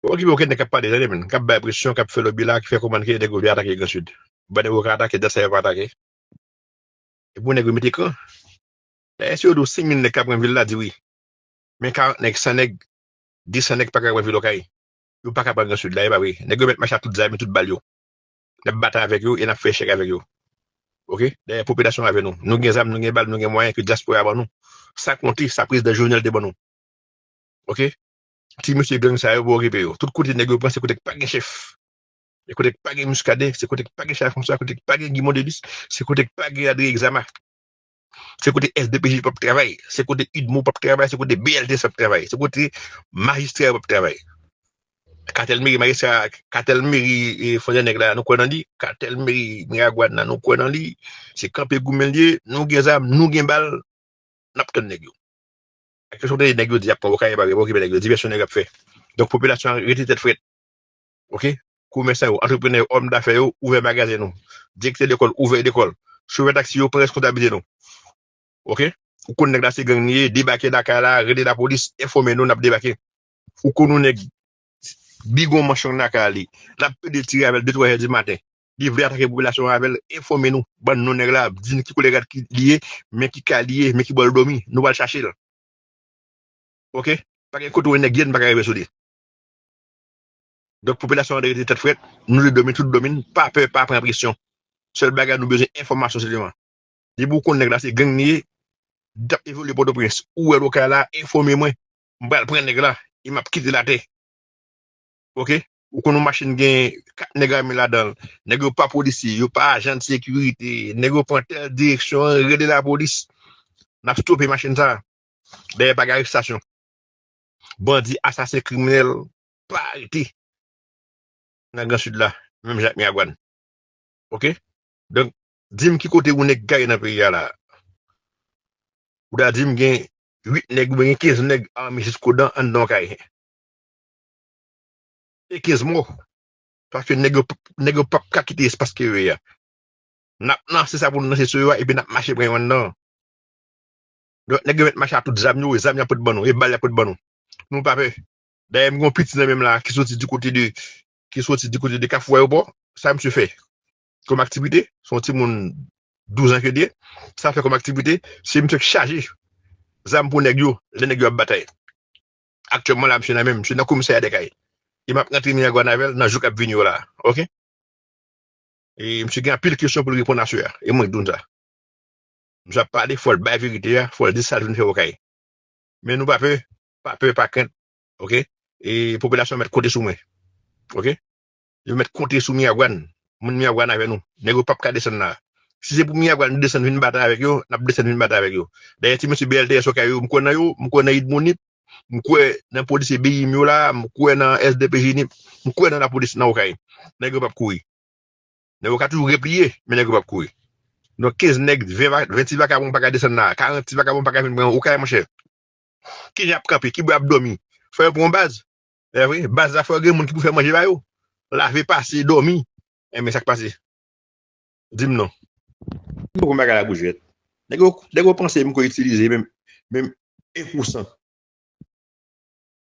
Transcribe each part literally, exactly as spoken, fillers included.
Okipe okenn nèg k ap pale, tande, menm, k ap bay presyon, k ap fè lòbi la, ki fè konprann ke nèg yo vle atake Gran Sid. Ban nèg yo ka atake, dat sa yo pa atake. E pou nèg yo mete ekran. Dayè, si yo di w senk mil nèg ka pran vil la, di wi. Men karant nèg, san nèg, de san nèg pa ka pran vil Okay. Yo pa ka pran Gran Sid la, e pa vre. Nèg yo mèt mache ak tout zam yo, tout bal yo. N ap batay avèk yo e n ap fè echèk avèk yo. Oke? Dayè, popilasyon avè nou. Nou gen zam, nou gen bal, nou gen mwayen ke dyaspora ban nou. Sa konte, sa prezidan Jovenel te ban nou. Oke? Ti mesye gang sa yo, pa okipe yo. Tout kote nèg yo pran, se kote k pa gen chèf. Se kote k pa gen Muscadin, se kote k pa gen Charles François, kote k pa gen Guy Mondelis, se kote k pa gen André Exama. Se kote S D P J p ap travay, se kote UDMO p ap travay, se kote B L T S ap travay, se kote majistra yo p ap travay. Katèl meri, majistra, katèl meri, e, Fondènèg la, nou kwè nan li. Katèl meri Miragwàn nan, nou kwè nan li. Se kanpe goumen l ye, nou gen zam, nou gen bal, n ap tann nèg yo. Ak kesyon de nèg yo di y ap pran Okay, pa okipe nèg yo, divèsyon nèg yo ap fè. Donk, popilasyon an rete tèt frèt. Oke? Komèsan yo, antreprenè yo, òm dafè yo, ouvè magazen nou. Direktè lekòl, ouvè lekòl. Chofè taksi yo, pran reskonsablite nou. Oke? Ou konn nèg la se gang li ye, debake lakay la, rele lapolis, enfòme nou, n ap debake. Ou konn yon nèg bigon manchon lakay li. L ap pede tire avè l de twa è di maten. Li vle atake popilasyon an avè l, enfòme nou. Ban n non nèg la, di n ki koulè rad ki li ye, men ki kay li ye, men ki bò l dòmi. Nou pral chache l. Oke? Pa gen kote yon nèg ye, n pa ka rive sou li. Donk, popilasyon an dwe rete tèt frèt, nou dwe dòmi tout dòmi n, pa pè, pa pran presyon. Sèl bagay nou bezwen enfòmasyon sèlman. Depi w konn nèg la se gang li ye, li t ap evolye Pòtoprens, ou wè l Okay la, enfòme mwen. M pral pran nèg la, e m ap kite l atè. Oke? Ou konn yon machin gen kat nèg ame ladan l. Nèg yo pa polisye, yo pa ajan de sekirite. Nèg yo pran tèl direksyon, rele lapolis. N ap stope machin sa. Dayè pa gen arestasyon. Bandi, asasen, kriminèl pa arete nan Gran Sid la, menm jan ak Miragwàn. Oke? Donk, di m ki kote yon nèg gaye nan peyi a la. Ou ta di m gen uit nèg oubyen gen kenz nèg ame jiskodan anndan yon kay. E kenz mò. Paske nèg yo, nèg yo p ap ka kite espas ke yo ye a. N ap lanse sa pou n lanse sou yo a, epi n ap mache pran yo anndan. Donk, nèg yo mèt mache ak tout zam yo, e zam y ap pot ban nou, e bal y ap pot ban nou. Nou pa pè. Dayè, m gen yon piti nan men m la, ki soti di kote de, ki soti di kote de Kafou Ayewopò, sa misye fè kòm aktivite, se yon timoun douz an ke l ye, sa fè kòm aktivite, se misye k chaje zam pou nèg yo, lè nèg yo ap batay. Aktyèlman la, misye nan men m, misye nan komisarya Dèkay. E m ap rantre Miragwàn avè l nan jou k ap vini yo la, oke? E misye gen anpil kesyon pou l reponn aswè a, e mwen k di w sa. Misye ap pale, fò l bay verite a, fò l di sa l vin fè Okay. Men nou pa pè, pa pè, pa krent, oke? E popilasyon mèt konte sou mwen, oke? Yo mèt konte sou Miragwàn. Moun Miragwàn avè nou. Nèg yo p ap ka desann la. Si se pou Miragwàn desann vin batay avèk yo, n ap desann vin batay avèk yo. Dayè, ti mesye B L T S Okay yo, m kwè nan yo, m kwè nan UDMO nip, m kwè nan polisye B I M yo la, m kwè nan S D P J nip, m kwè nan lapolis nan Okay. Nèg yo p ap kouri. Nèg yo ka toujou repliye, men nèg yo p ap kouri. Donk, kenz nèg, ven va-, ven ti vakabon pa ka desann la, karant ti vakabon pa ka vin pran Okay, monchè. Ki jan y ap kanpe? Ki bò y ap dòmi? Fò yo pran yon baz. E vre, baz la, fò yo gen moun ki pou fè manje ba yo. Lave, pase, dòmi. Enben, sa k pase? Di m non. M poko bagay la boujèt. Nèg yo, nèg yo panse m ko itilize menm, menm en pou san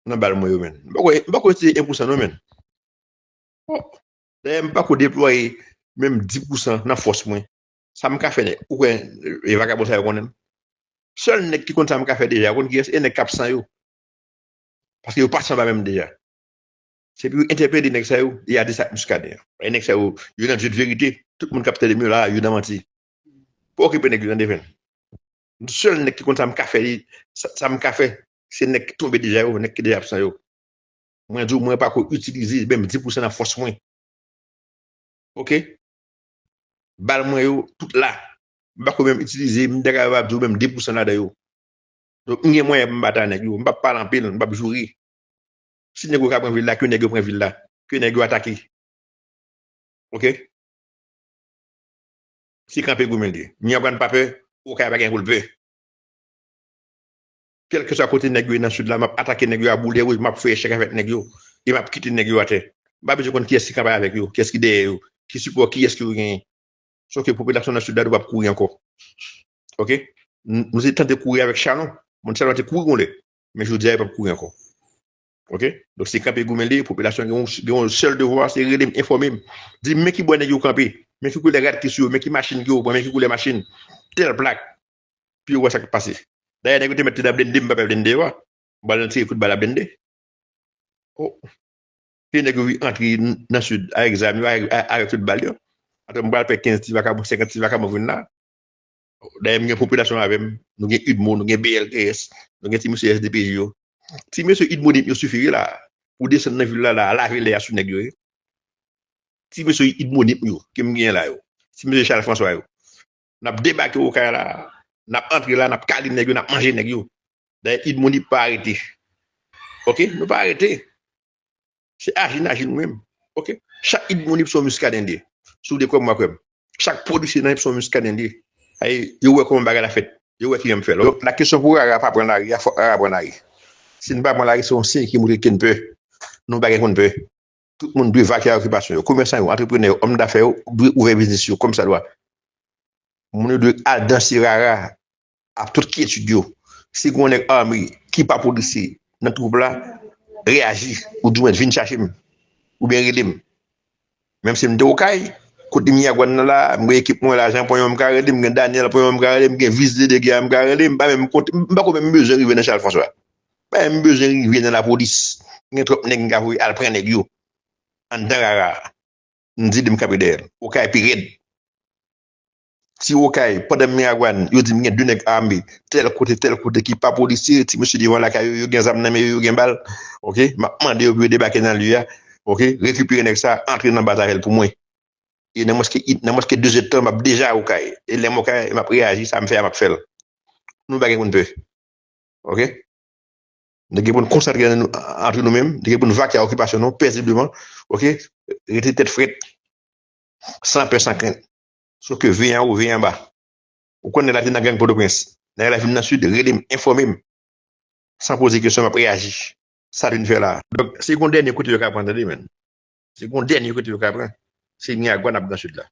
nan bal mwen yo, menm. M poko, m poko itilize en pou san non, menm. Dayè, m pako deplwaye menm dis pou san nan fòs mwen. Sa m ka fè, nèg, ou kwè e vakabon sa yo konnen m? Sèl nèg ki konn sa m ka fè deja, ou konn kiyès? E nèg k ap san yo. Paske yo pase anba men m deja. Se pou yo entèpele nèg sa yo, e a di sa ak Muscadin an. E nèg sa yo, yo nan dye de verite. Tout moun k ap tande m yo la, yo nan manti. Pa okipe nèg yo, tande, fè n. Sèl nèg ki konn sa m ka fè, li, sa, sa m ka fè, se nèg ki tonbe deja yo, nèg ki deja absan yo. Mwen di w, mwen pako itilize menm dis pou san nan fòs mwen. Oke? Bal mwen yo, tout la. M pako menm itilize, m ta kapab di w menm de pou san ladan yo. Donk, m gen mwayen pou m batay nèg yo. M p ap pale anpil, m p ap joure. Si nèg yo ka pran vil la, ke nèg yo pran vil la. Ke nèg yo atake. Oke? Se kanpe goumen l ye. Miragwàn pa pè, Okay pa gen pou l pè. Kèlkeswa kote nèg yo ye nan sid la, m ap atake nèg yo a boulè wouj, m ap fè echèk avèk nèg yo. E m ap kite nèg yo atè. M pa bezwen konn kiyès ki kanpe avèk yo, kiyès ki dèyè yo, ki sipò, kiyès ki yo genyen. Sòf ke popilasyon nan sid la, nou p ap kouri ankò. Oke? Nou, nou te tante kouri avèk Chalon. Moun Chalon te kouri yon lè. Men jodi a, yo p ap kouri ankò. Ok? Donk, se kanpe goumen li, popilasyon gen yon, gen yon sèl devwa, se rele m, enfòme m. Di m, men ki bò nèg yo kanpe, men ki koulè rad ki sou yo, men ki machin ki yo pran, men ki koulè machin, tèl plak. Pou yo wè sa k ap pase. Dayè, nèg yo te mèt te nan blende, m pa pè blende yo a. M pral tire kout bal a blende. Oh. Ke nèg yo antre nan Sid avèk zam yo, avèk, avèk tout bal yo. Atò, m pral fè kenz ti vakabon, senkant ti vakabon vin la. Dayè, m gen popilasyon avè m. Nou gen UDMO, nou gen B L T S, nou gen ti mesye S D P J yo. Ti mesye UDMONIP yo sifi wi la. Pou desann nan vil la, la, lave lè a sou nèg yo wi. Ti mesye UDMONIP yo, ke m gen la yo. Ti mesye Charles François yo. N ap debake Okay la. N ap antre la, n ap kale nèg yo, n ap manje nèg yo. Dayè, UDMONIP pa arete. Ok? Nou pa arete. Se aji n aji nou menm. Ok? Chak UDMONIP se yon Muscadin li ye. Si w vle kwè m, w a kwè m. Chak polisye nan UDMONIP se yon Muscadin li ye. Ay, yo wè kòman bagay la fèt. Yo wè kijan m fè l. Donk, la kesyon pou Rara pa pran lari a, fòk Rara pran lari. Si n pa pran lari, se yon siy ki montre ke n pè. Nou pa gen pou n pè. Tout moun dwe vake a okipasyon yo. Komèsan yo, antreprenè yo, òm dafè yo, dwe ouvè biznis yo kòmsadwa. Moun yo dwe al danse Rara ak tout kyetid yo. Si gen yon nèg ame ki pa polisye nan twoup la, reyaji, oudimwen vin chache m, oubyen rele m. Menm si m te Okay, kote Miragwàn nan la, m gen ekip mwen, Lajan Ponyon m ka rele, m gen Daniel Ponyon m ka rele, m gen Vis Dede Gya m ka rele, m pa menm konte, m pa ko menm bezwen rive nan Charles François. M pa menm bezwen rive nan lapolis. M gen twòp nèg m ka voye al pran nèg yo anndan Rara. M di li m kanpe dèyè l. Okay pi rèd. Si Okay, pandan m Miragwàn, yo di m gen de nèg ame, tèl kote, tèl kote, ki pa polisye, ti mesye devan lakay yo, yo gen zam nan men yo, yo gen bal, ok, m ap mande yo pou yo debake nan lye a, ok, rekipere nèg sa, antre nan baz avè l pou mwen. E nan mwens ke, nan mwens ke de zèdtan, m ap deja Okay. E lè m Okay, m ap reyaji, sa m fè a, m ap fè l. Nou pa gen pou n pè. Ok? Nou gen pou n konsantre nan nou, antre nou menm, nou gen pou n vake a okipasyon nou, pezibleman, ok? Rete tèt frèt, san pè, san krent. Sof ke veye anwo, veye anba. Ou konn nèg la te nan gang Pòtoprens. Nèg la vin nan Sid, rele m, enfòme m. San poze kesyon, m ap reyaji. Sa l vin fè la. Donk, se gon dènye kote yo ka pran, tande, menn. Se gon dènye kote yo ka pran. Se Miragwàn ap Gran Sid la.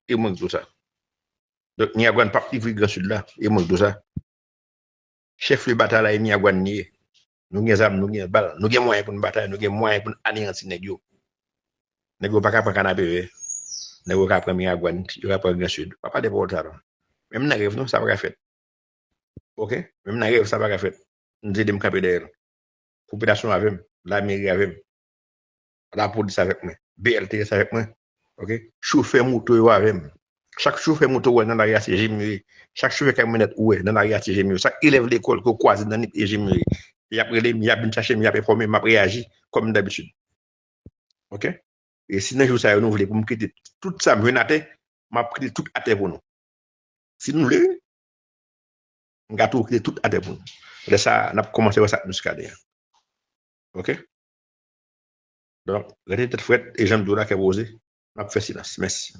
E mwen k di w sa. Donk, Miragwàn p ap livre Gran Sid la. E mwen k di w sa. Chèf le batay la, e Miragwàn li ye. Nou gen zam, nou gen bal, nou gen mwayen pou n batay, nou gen mwayen pou n aneyanti nèg yo. Nèg yo pa ka pran Kanapevè. Nèg yo ka pran Miragwàn, yo ka pran Gran Sid. Pa pale pawòl sa non. Menm nan rèv nou, sa pa ka fèt. Ok? Menm nan rèv, sa pa ka fèt. M di de m kanpe dèyè l. Popilasyon avè m, lameri avè m, lapolis avèk mwen, B L T S avèk mwen. Ok? Chofè moto yo avè m. Chak chofè moto ou wè nan lari a se jim yo ye. Chak chofè kamyonèt ou wè nan lari a se jim yo. Chak elèv lekòl ke w kwaze nan Nip e jim yo ye. Y ap rele m, y ap vin chache m, y ap enfòme m, m ap reyaji kòm dabitid. Ok? E si nan jou sa yo nou vle pou m kite tout sa m jwenn atè, m ap kite tout atè pou nou. Si nou vle, m ka tou kite tout atè pou nou. Lè sa, n ap kòmanse wè sa k Muscadin an. Ok? Donk, rete tèt frèt e jan m di w la, kè poze, n ap fè silans. Mèsi.